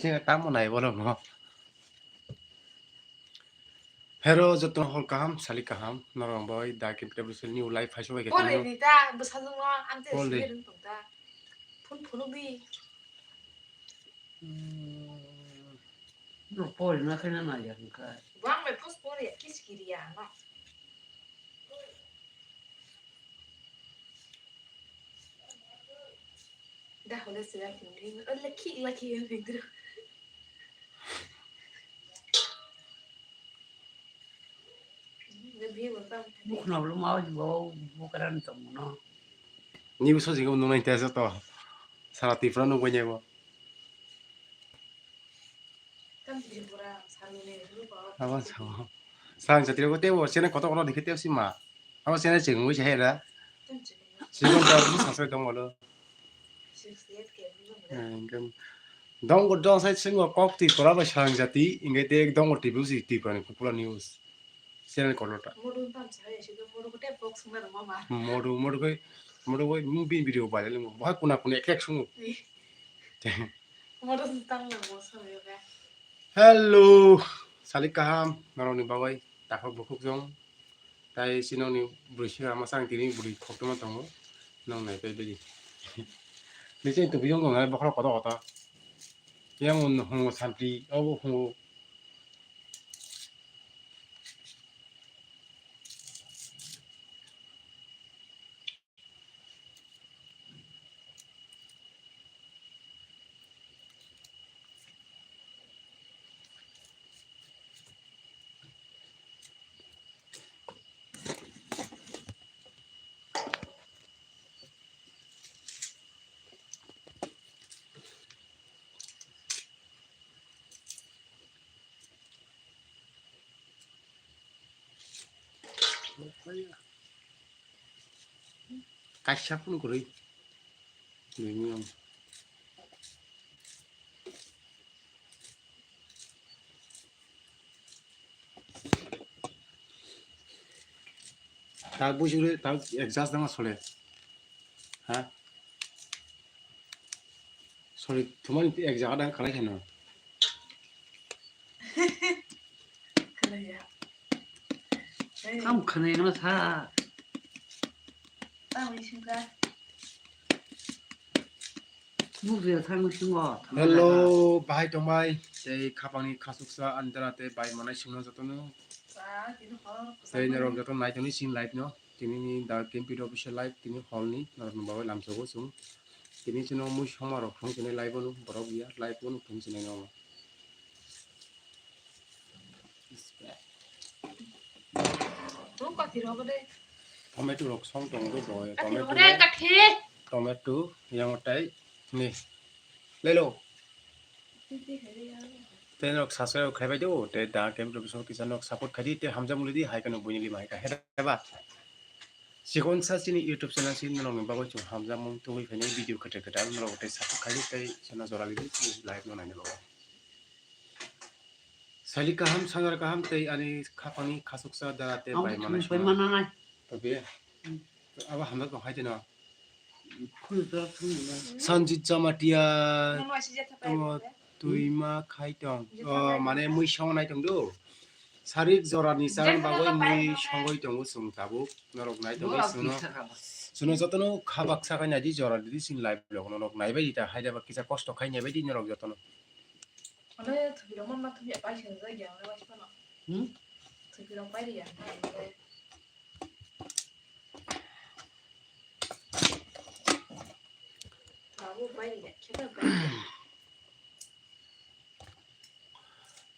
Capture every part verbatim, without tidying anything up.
Tamo nai borok no. Hero joto hol kaham, sali kaham, norong boy, da kim table sel new life haiso bai Ore kete. Ni ta bwsajwk no amte Ore. Sibir wng tong ta. Phone phone bi. No pori na khaina na ya kha. Bang bai post pori ya kiskiri ya no. Da hole sila kiri. Ola ki la ki yang pindru. Bukna bulu mau jibo bukaran tong no. Ni bwsajwk nung nai ta joto. Sara Tripura nung bai bo. Abo sao. Sang jatri ko tebo chene koto kono dikhe tebo sima. Abo chene chengwi se hera. Sikon ta bu sasai dong bolo. Dongo dong sai singo kok Tripura bai sang jati inge te dongo T V si Tripura ni popular news. Channel kono ta. Modu tam sa ya sido modu ko te box ma ma. Modu modu koi modu koi mu bin video bai le mo. Bahai kuna kuna ek ek sungo. Modu tam na mo sa ya. Hello, salik kaham, norokni bagwi takhuk bukhuk jong. Tai sinokni bwrwi sira masa ang tini bwrwi khoktwma tongo. Nong nai pai bedi. Nise tu biyong ngai bokhorok koto koto. Yang un hungo santi, obo hungo. Kaisa phone kwrwi. Nini ang. Ta bujure ta adjust dama sole. Ha? Sorry, thumani ek jaga dang khalai kheno. Khalai ya. Hey. Kam khwnai no sa. Tamo isingka. Nukjaya thang isingo. Hello, bahai tongbai. Tei khapangni khasuksa andra tei bai manai singno jotono. Tei norok joto naitoni sing live no. Tini ni da Kempit official live tini hall ni norok ni bagwi lamsogo chwng. Tini chwng mui songma rok thung chini live o nuk borok ya live o nuk thung chini no. Tomato rok song tongo bo, tomato, tomato yang tai ni lelo. Tei norok subscribe khai bai do, tei da Kempit official kisa norok support khai di, tei hamjak muli di, hai kano buini lima hai ka hera ba. Sikon sa chini YouTube channel si norok ni bagwi chwng hamjakmung tungwi phainai video kwtal kwtal norok tei support khai di, tei chana jora li di, chini live no naina bagwi. Sali kaham, sangar kaham, tei ani khapangni khasuksa dara tei bai manai songma. Tabi. Abo hamjak tong hai dino. Sanjit Jamatia, tamo twima khai tong. O, mane mui song nai tong do. Sarik jora ni chang bagwi mui songoi tongo chwng tabuk. Norok nai tongwi chwngno. Chwngno jotono khabak sakai nai di jora di sini live vlog norok nai bai di ta hai da ba kisa kosto khai nai bai di norok jotono. Ole thwirok mamma thwirok pai swngjak ya, ole bai phano. Hmm? Thwirok pai ya. Abo pai ya, kheta pai.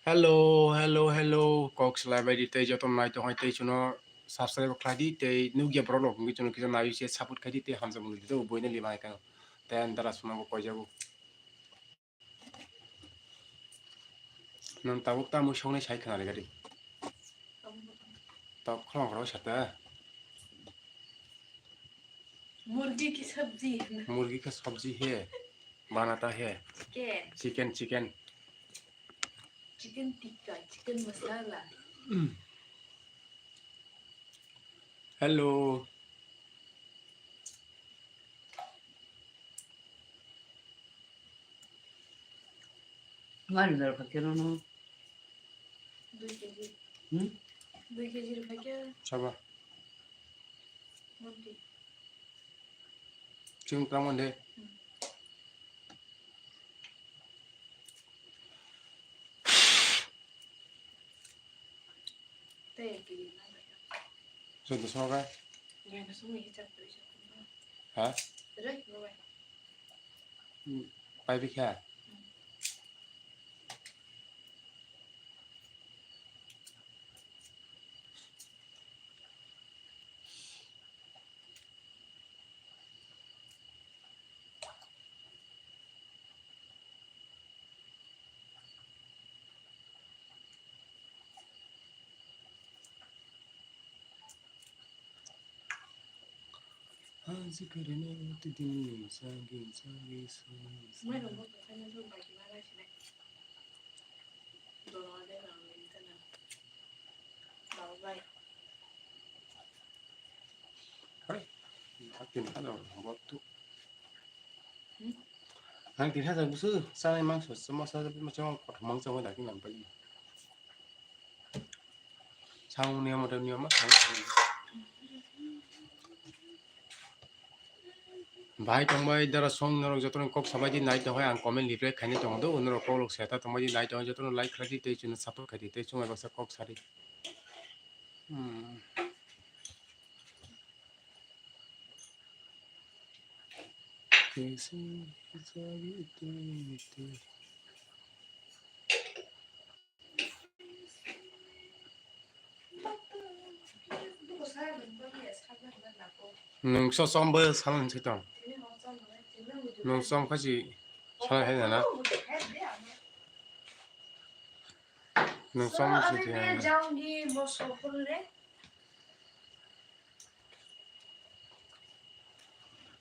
Hello, hello, hello. Kok slai bai di tei joto nai tong hai tei chwngno subscribe khlai di tei nukya borok rok wngwi chwngno kisa nai se support khai di tei hamjak muli di to boina lima hai kano. Tei ang dara chwngno bo koi jago. Nwng tabuk tamo songni sai khna rega di. Tok khorang khorang sata. Murgi ki sabji hai na. Murgi ka sabji hai. Banata hai. Chicken. Chicken, chicken. Chicken tikka, chicken masala. Hello. Mari dal kha keno no. Dui kg. Hmm? Dui kg rw kha khe. Saba. Monti. Chwng tamo de. Hmm. Tei kiri na. Chwng to soka. Ngai na sumi hijab to hijab. Ha? Rek roi. Hmm. Pai bikha. Hmm. Haji karena titini sagi sagi sagi. Hai, ang tin hajar habo tu. Hmm? Ang tin hajar busu, sanai mangso, sama sa, sama sa, kothom mangso, ma dakin lang pai. Sang niyam, niyam, sang. Bhai tongbai, dara song norok jotono kok sabai di nai tongbai, ang comment reply khainai tongo do, norok kok lok seta tongbai di nai tongo, jotono like khlai di, tei chwngno support khai di, tei chwng bai baksa kok sari. Hmm. Nwng so chombo salon se tong. Nwng chom khachi salon hai nana. Nwng chom se tong.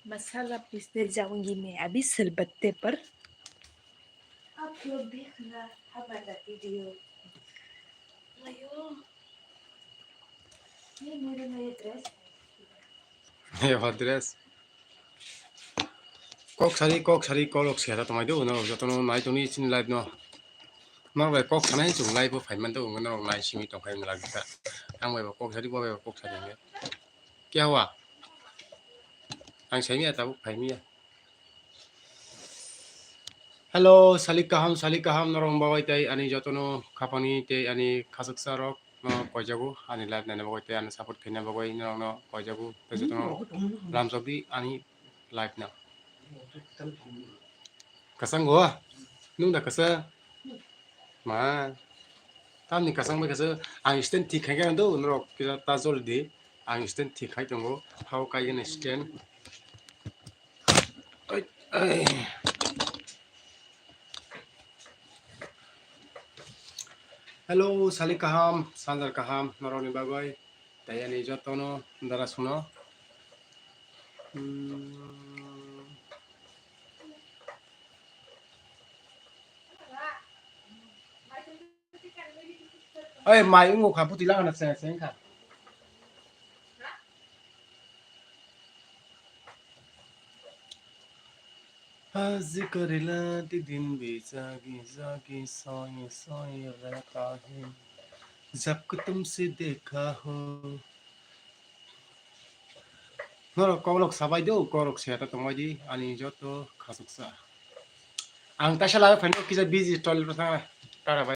मसाला पीसने जाऊंगी मैं अभी सिलबट्टे पर। आप लोग देखना हमारा वीडियो। ये मेरा नया ड्रेस है। Hey, hot dress. Kok sari, kok sari, kolok seta tongmai do, no, jotono nai tongni chini live no. Norok bai kok sanai chwng live o phai man do, norok nai simi tong khai lagi ta. Ang bai bo kok sari, bo bai bo kok sari. Kya hua? Ang saimia tabuk phaimia. Hello, salik kaham, salik kaham, norok bagwi tei ani jotono khapani tei ani khachuksa rok no koijago, ani live naina bagwi tei ani support khaina bagwi norok no koijago, tei jotono lamsokdi ani live no. Kwchang go? Nung da kwchang? Ma. Tamni kwchang bai kwchang. Ang stand thik khai khe do, norok kisa ta jol di. Ang stand thik khai tongo. Hao kai gani stand. Ai, ai. Hello, salik kaham, sanjar kaham, norokni bagwi. Tei ani jotono dara suno. Hmm. Oi, mai ungu kha, buti lagana se, se kha. आज करेला ते दिन भी जागी जागी सोई सोई रहता है, जब को तुमसे देखा हो। Norok koklok sabai do, korok seta tongbai di, ani joto khachuksa. Ang taisa laga phaino kisa busy toilet bwskango. Tara bai.